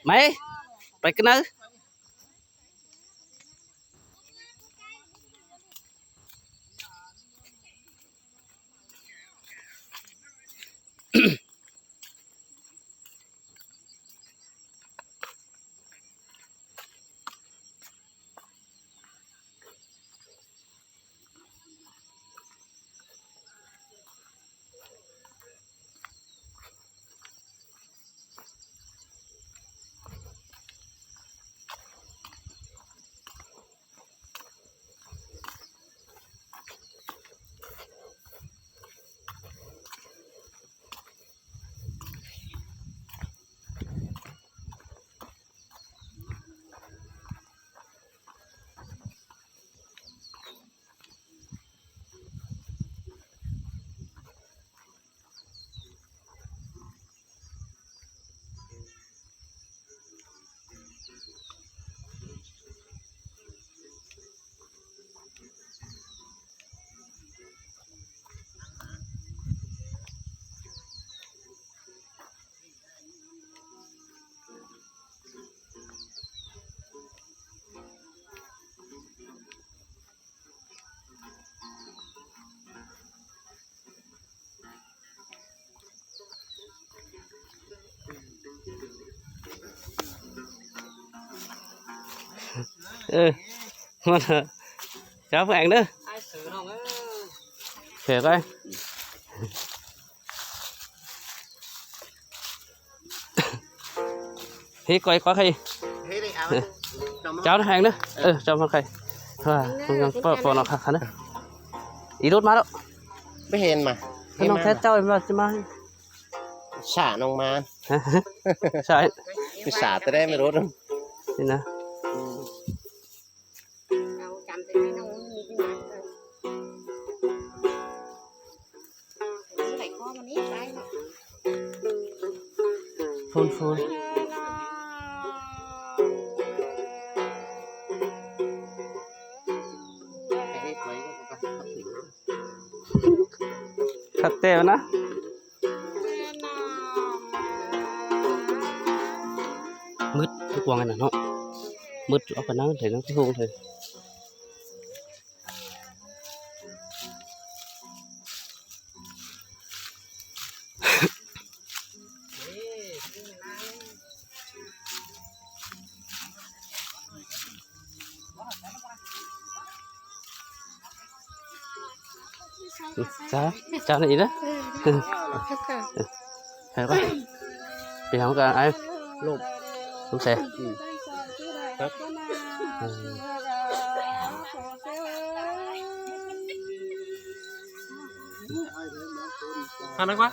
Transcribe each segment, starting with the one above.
ໄໝ ໄປກັນເນີ. ເອີ ມັນ ຈັບແອງເດີ ເອີ ເອີ ເອີ ເອີ ເຮີ້ຍ ກ່ອຍ ກ່ອຍໄຂ່ ເຮີ້ຍ ເອົາ ເຈົ້ານະແຮງເດີ ເອີ ເຈົ້າມາໄຂ່ ວ່າ ມັນຍັງປອນ ປອນອອກຄັກຫັ້ນນະ ອີລົດມາແລ້ວ ບໍ່ເຫັນມາ ນ້ອງແທ້ເຈົ້າວ່າຈະມາ ສານ້ອງມາ ສາ ສາແຕ່ໄດ້ໄມ່ລົດ ນີ້ນະ ເອົາຈຳໄປໃຫ້ນ້ອງມີເງິນເດີ ເອີ ໄປຂໍມັນນີ້ໄປເນາະ ຟູນໆ ຄັກແຕ່ນະ ມືດ ຄືກວາງອັນນັ້ນເນາະ ມືດ ເອົາໄປນັ່ງເຖິງທີ່ໂຮງເຖິງ. ຈ້າ ຈ້າ ນີ້ນະ ເອີ ເອີ ເອີ ໄປ ໄປຫາກັນ ອ້າຍ ລົບ ສົງໄສ ອືມ ຄັບ ເອີ ຫັ້ນນະກວ່າ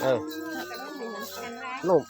ເອີ ລົບ.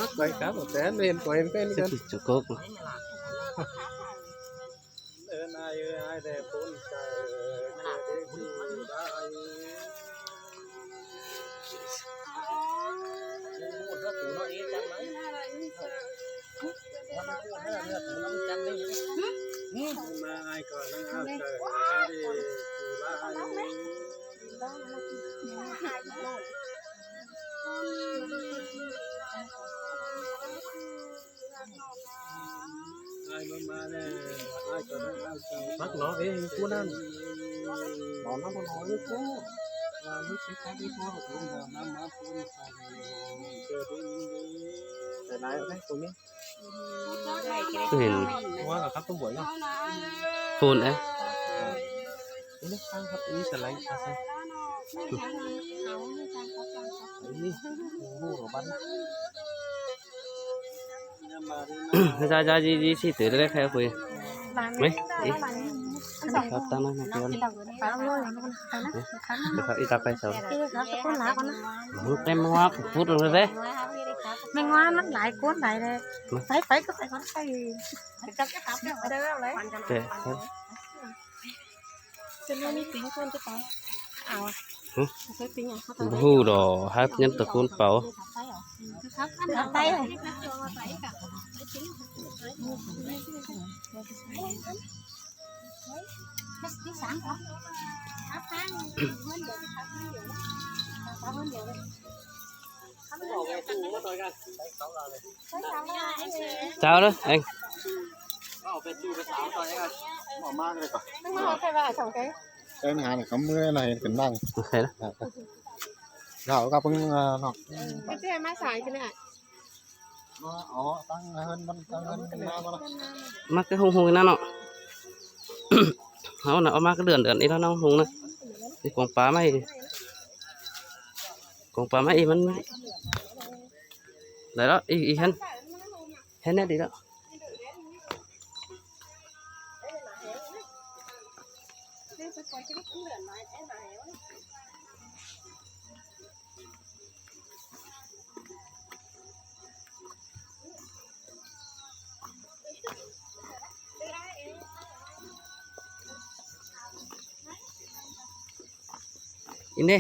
ມາກ່ອຍກັບ ແຕ່ເຫັນກ່ອຍເປັນກັນ ມັກເນາະ ເອີ ຜູ້ນັ້ນ ນອນນຳບໍ່ນອນຢູ່ພຸ້ນ ວ່າມັນຊິກັດອີ່ພໍ່ ເອີ ໄປນາຍເອີຍ ຕົງນີ້ ຄືເຫັນ ວ່າກັບຕົວບົວເນາະ ໂຟນເອີຍ ນີ້ນະ ທາງຄັບ ນີ້ສະໄລ ນີ້ ໂອ້ໂຫ ບັນ Ra, ra, đi, đi, đi, từ đây khai khui. Mấy? Đi. Đi khắp tao nó, nó kêu nó. Đi khắp, đi khắp đây sao? Hút tem hoa, phút rồi đấy. Mèo hoa nó lại cuốn lại đây. Phải, phải, cứ phải, phải, phải. Để cho cái táo kêu ở đây, ở đây. Để, ຫຶ? ບໍ່ຮູ້ດອກ ຫາຍັງແຕ່ຄົນເປົ່າ Chào đó anh. Cái này hàng này có mưa là hiện cần năng. Ok đó. Gạo gặp pưng nọ. Cái này mai xài cái này. Nó ó tăng hơn, tăng hơn, tăng hơn. Mắc cái hung hung nó nọ. ເຮົານະເອົາມາກະເດືອນເດືອນນີ້ແລ້ວເນາະ ລຸງນະ ນີ້ກອງປາໄມ້ ກອງປາໄມ້ອີມັນ ໄດ້ແລ້ວ ອີ ອີຫັ້ນ ແຮງແນ່ດີແລ້ວ. ອີເນ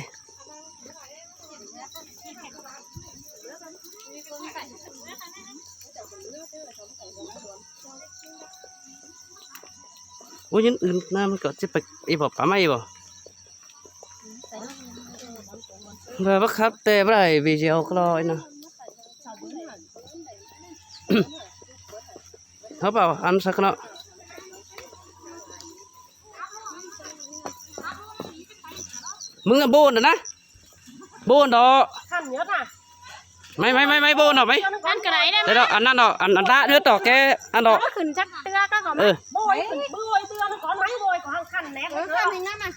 ໂອ້ຍ ອື່ນໆ ນະ ມັນກໍຊິໄປອີ່ບໍ່ ປາໄມ້ອີ່ບໍ່? ແບບວ່າຂັບແຕ່ບໍ່ໄດ້ ວິດີໂອກໍລໍອີກນະ ເຮົາເປົ່າອັນສັກເນາະ ມຶງນະໂບນນະ ໂບນດອກ ຄັນເຍອະນະ ໄມ້ ໄມ້ ໄມ້ ໄມ້ ໂບນດອກໄມ້ ອັນກໍໄດ້ນະ ໄດ້ດອກ ອັນນັ້ນດອກ ອັນ ອັນລະເດີດອກແກ ອັນດອກ ຂຶ້ນຈັກເທື່ອກໍ ເອີ ໂບຍ ໂບຍເທື່ອກ່ອນໄມ້ ໂບຍກ່ອນ ຄັນແນ່ ເອີ ຄັນຢ່າງນັ້ນນະ.